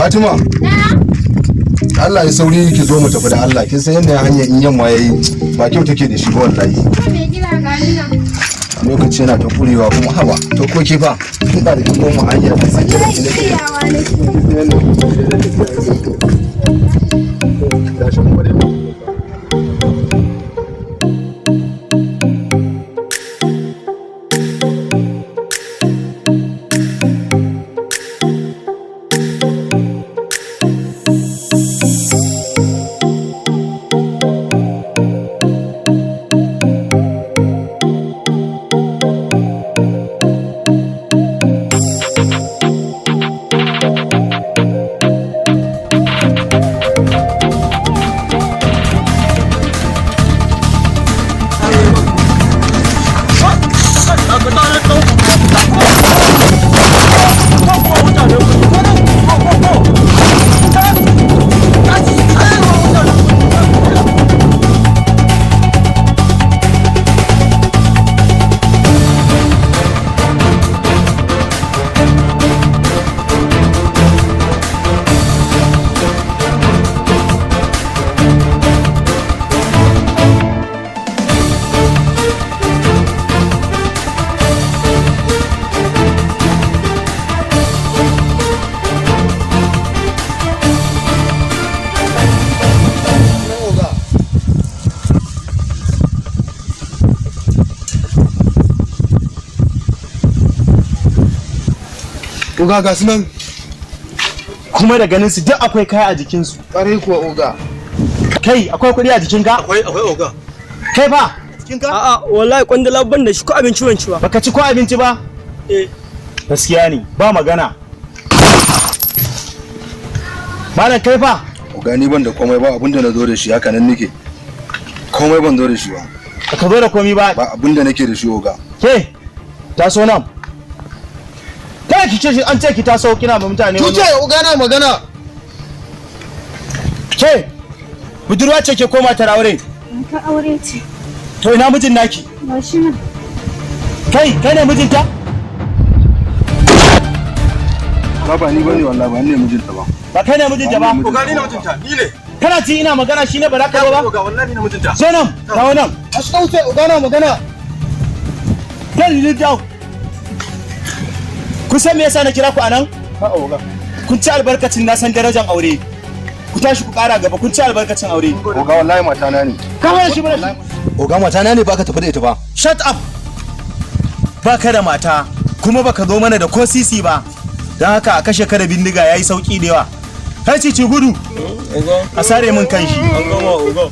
Fatima. Allah ya sauri ki zo mu tafi da Allah. Kin san yadda hanyar in yamma yayi ba kyau take da shi ba wallahi. Mai gida, ga ni nan. Lokaci yana ta kurewa kuma. Haba, to ko ke fa kin da kin goma hanya ta sake da ki. Shiryawa nake. Gashi mu dai. Oga, ga su nan. Kuma da ganin su duk akwai kaya a jikinsu. Ƙwarai kuwa, oga. Kai, akwai kuɗi a jikinka? Akwai, akwai, oga. Kai fa, jikinka? A'a wallahi, kwandala ban da shi, ko abinci ban ci ba. Baka ci ko abinci ba? Eh. Gaskiya ne, ba magana. Malam, kai fa? Oga, ni ban da komai, ba abinda na zo da shi, haka nan nake. Komai ban zo da shi ba. Baka zo da komai ba? Ba abinda nake da shi, oga. Ke, taso nan. Kai, ki ce an ce ki taso, kina ma mutane wani- Tuce, oga na magana. Ke, budurwa ce ke koma ta aure? Ka aure ce. To ina mijin naki? Ga shi nan. Kai, kai ne mijinta? Ba, ba ni bane wallahi, ba ni ne mijinta ba. Ba kai ne mijinta ba? Oga, ni na mijinta, ni ne. Kana ci ina magana shine ba za ka zo ba? Oga, wallahi ni na mijinta. Zo nan, kawo nan. A suka wuce, oga na magana. Kai, you down. Kun san me yasa na kira ku anan? A'a, oga. Kun ci albarkacin na san darajar aure. Ku tashi ku kara gaba, kun ci albarkacin aure. Oga, wallahi matana ne. Kawo shi mana shi. Oga, matana ne, baka tafi da ita ba. Shut up. Baka da mata kuma baka zo mana da ko sisi ba. Don haka a kashe ka da bindiga yayi sauki da yawa. Kai, ci gudu. Oga. A sare min kan shi. An gama, oga.